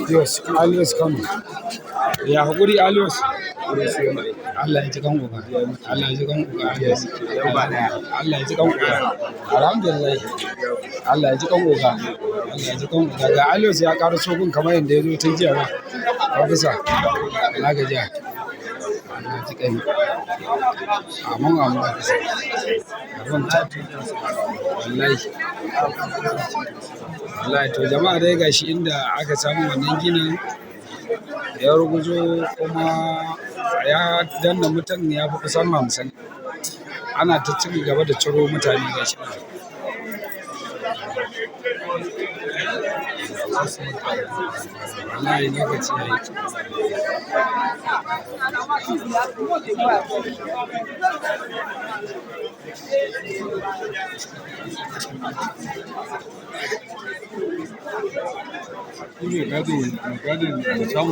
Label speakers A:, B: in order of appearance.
A: Yes, always come. Ya haƙuri, always. Allah ya ji kan uba. Allah ya ji kan uba. Allah ya ji kan uba. Alhamdulillah. Allah ya ji kan uba. Allah ya ji kan uba. Ga Aliyu ya ƙara gun kamar yadda ya zo tun jiya ba. Ofisa. Na gajiya. Allah ya ji kai. Amin amin, ofisa. Abin ta. Wallahi. Wallahi, to jama'a dai, gashi inda aka samu wannan ginin ya ruguzo, kuma ya danna mutum ya fi kusan 50. Ana ta ci gaba da ciro mutane, gashi nan. Wallahi lokaci ya yi.
B: Mai gadin da samu.